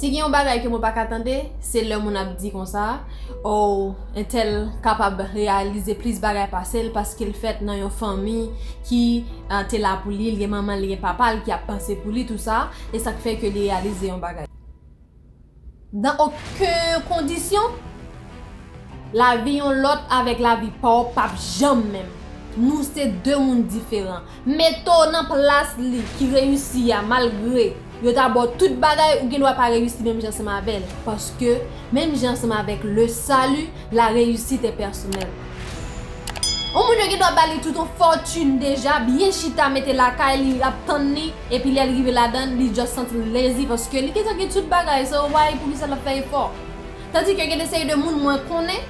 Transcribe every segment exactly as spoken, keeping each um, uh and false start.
Si gen yon bagay ke mwen pa ka tande, se lè moun ap di konsa, oh, entèl kapab reyalize plis bagay pase l paske l fèt nan yon fanmi ki ah, te la pou li, li gen manman l, li gen papa l ki ap panse pou li, tou sa, e sa k fè ke li reyalize yon bagay. Dan okenn kondisyon, lavi yon lòt avèk lavi pa w p ap janm menm. Nou se de moun diferan. Mete w nan plas li ki reyisi a, malgre yo ta ba w tout bagay, ou gen dwa pa reyisi menm jan ansanm avè l. Paske, menm jan ansanm avèk le salut, la réussite est personnelle. Yon moun yo gen dwa ba li tout yon fòtin deja, byen chita, mete lakay li, ap tann li, epi lè l rive ladan l, li just santi l lezi, paske li gentan gen tout bagay, so why, poukisa l ap fè efò? Tandike gen de seri de moun mwen konnen,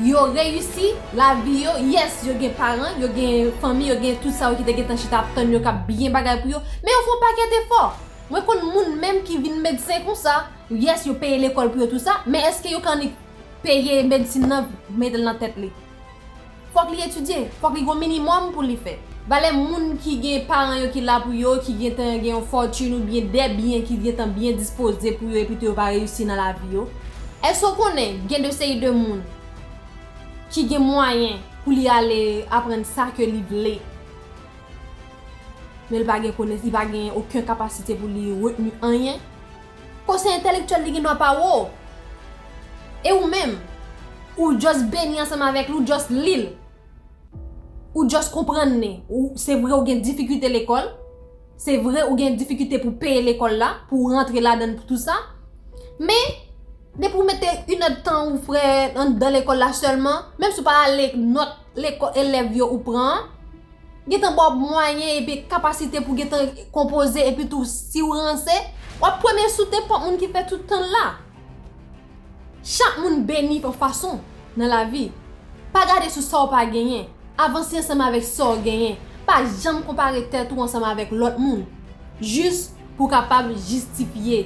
yo reyisi lavi yo, yes, yo gen paran, yo gen fanmi, yo gen tout sa yo ki te gentan chita ap tann yo, k ap byen bagay pou yo, men yo fè yon pakèt efò. Mwen konn moun menm ki vin medsen konsa, yes, yo peye lekòl pou yo tou sa, men èske yo ka annik peye medsin nan, mete l nan tèt li? Fòk li etidye, fòk li gon minimòm pou li fè. Valè moun ki gen paran yo ki la pou yo, ki gentan gen yon fòtin oubyen de byen ki gentan byen dispoze pou yo epi tou yo pa reyisi nan lavi yo. Èske w konnen gen de seri de moun ki gen mwayen pou li ale aprann sa ke li vle, men li pa gen kones-, li pa gen okenn kapasite pou li retni anyen? Konsèy entèlektyèl li gen dwa pa wo. E ou menm, ou just beni ansanm avèk li, ou just li l. Ou just konprann li. Ou, se vre ou gen difikilte lekòl. Se vre ou gen difikilte pou peye lekòl la, pou w rantre ladan l, pou tou sa. Men, depi w mete inèdtan ou frè anndan lekòl la sèlman, menm si w pa ale nòt lekòl elèv yo ou pran an, gentan ba w mwayen epi kapasite pou gentan konpoze, epi tou, si w ranse, w ap premye sou nenpòt moun ki fè tout tan l la. Chak moun beni yon fason nan lavi. Pa gade sou sa w pa genyen. Avanse ansanm avèk sa w genyen. Pa janm konpare tèt ou ansanm avèk lòt moun. Jis pou w kapab jistifye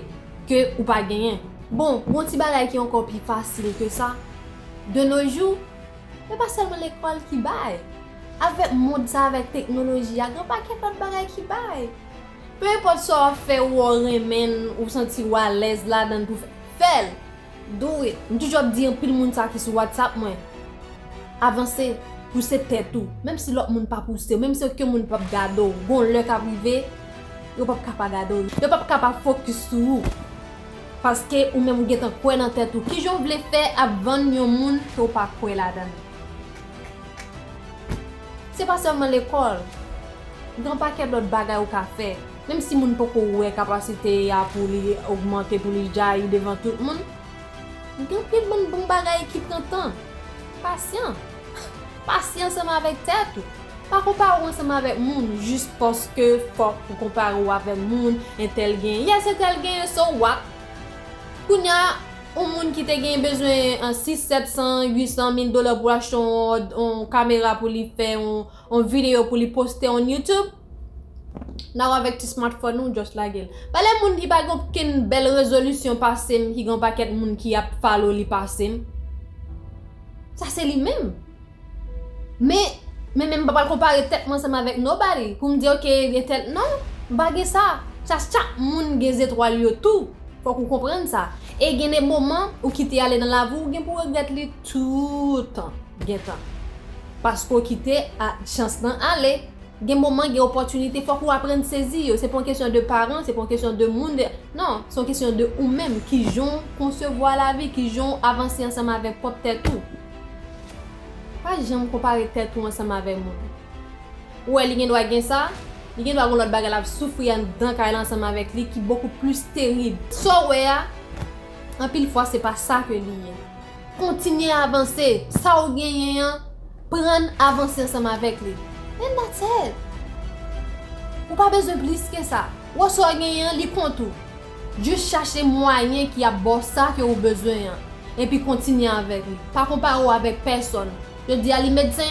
ke ou pa genyen. Bon, gon ti bagay ki ankò pi fasil ke sa. De nos jours, se pa sèlman lekòl ki bay. Avèk mond sa, avèk teknoloji a, gen yon pakèt lòt bagay ki bay. Pe enpòt sa w ap fè, ou renmen l, ou santi w alèz ladan l pou fè, fè l. Do it. M toujou ap di anpil moun sa ki sou WhatsApp mwen. Avanse, pouse tèt ou. Menm si lòt moun pa pouse w, menm si okenn moun p ap gade w, gon lè k ap rive, yo p ap ka pa gade w. Yo p ap ka pa fokis sou ou. Paske ou menm ou gentan kwè nan tèt ou. Kijan w vle fè ap vann yon moun ke w pa kwè ladan l? Se pa sèlman lekòl. Gen yon pakèt lòt bagay ou ka fè. Menm si moun poko wè kapasite a pou li ogmante, pou li djayi devan tout moun, gen anpil bon, bon bagay ki pran tan. Pasyan. Pasyan ansanm avèk tèt ou. Pa konpare w ansanm avèk moun jis paske fòk ou konpare w avèk moun, entèl genyen. Yes, entèl genyen, so what? Kounye a, yon moun ki te gen bezwen an sis, sèt san, uit san, mil dola pou achte yon, yon kamera pou li fè yon, yon videyo pou li poste on YouTube, now avèk ti smartphone ou, just lage l. Pale moun ki pa gen okenn bèl rezolisyon pase m, ki gen yon pakèt moun ki ap follow li pase m. Sa se li menm. Men, men, men m pa pral konpare tèt mwen ansanm avèk nobody pou m di, ok, gen tèt, non, m pa gen sa. Sa, chak moun gen zetwal yo tou. Fòk ou konprann sa. E gen de moman ou kite ale nan lavi w, ou gen pou regrèt li toutan, gentan. Paske w kite a, chans lan ale. Gen moman, gen opòtinite, fòk ou aprann sezi yo. Se pa yon kesyon de paran, se pa yon kesyon de moun, de, non, se yon kesyon de ou menm, kijan w konsevwa lavi, kijan w avanse ansanm avèk pwòp tèt ou. Pa janm konpare tèt ou ansanm avèk moun. Ou wè li gen dwa gen sa, li gen dwa gen lòt bagay l ap soufri anndan kay la ansanm avèk li ki bokou plis terib. Sa w wè a, anpil fwa se pa sa ke li ye. Kontinye avanse, sa w genyen an, pran l avanse ansanm avèk li. And that's it. Ou pa bezwen plis ke sa. Wè sa w genyen an, li kont ou. Jis chache mwayen ki ap ba w sa ke ou bezwen an. Epi kontinye avèk li. Pa konpare w avèk pèsòn. Jodi a li medsen,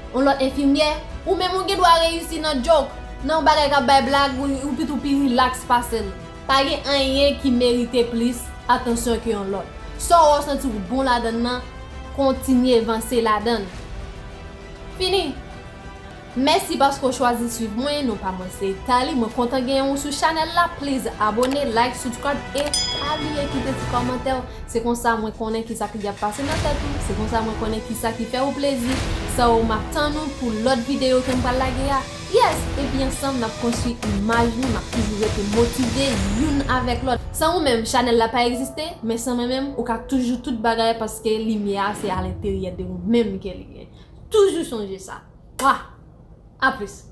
yon lòt enfimyè, ou menm ou gen dwa reyisi nan joke, nan yon bagay k ap bay blag, ou, ou pito pi rilaks pase l. Pa gen anyen ki merite plis atansyon ke yon lòt. Sa w wè w santi w bon ladan l nan, kontinye vanse ladan l. Fini. Mèsi paske w chwazi swiv mwen, non pa mwen se Thalie, mwen kontan genyen w sou chanèl la, please abone, like, subscribe e pa bliye kite ti kòmantè w, se konsa mwen konnen kisa ki ap pase nan tèt ou, se konsa mwen konnen kisa ki fè ou plezi, so m ap tann ou pou lòt videyo ke m pral lage a, yes, epi ansanm n ap konstwi imaj nou, n ap toujou rete motive youn avèk lòt, san ou menm chanèl la pa egziste, men san mwen menm ou ka toujou tout bagay paske limyè a se alenteryè de ou menm ke li ye, toujou sonje sa, wa, a plis.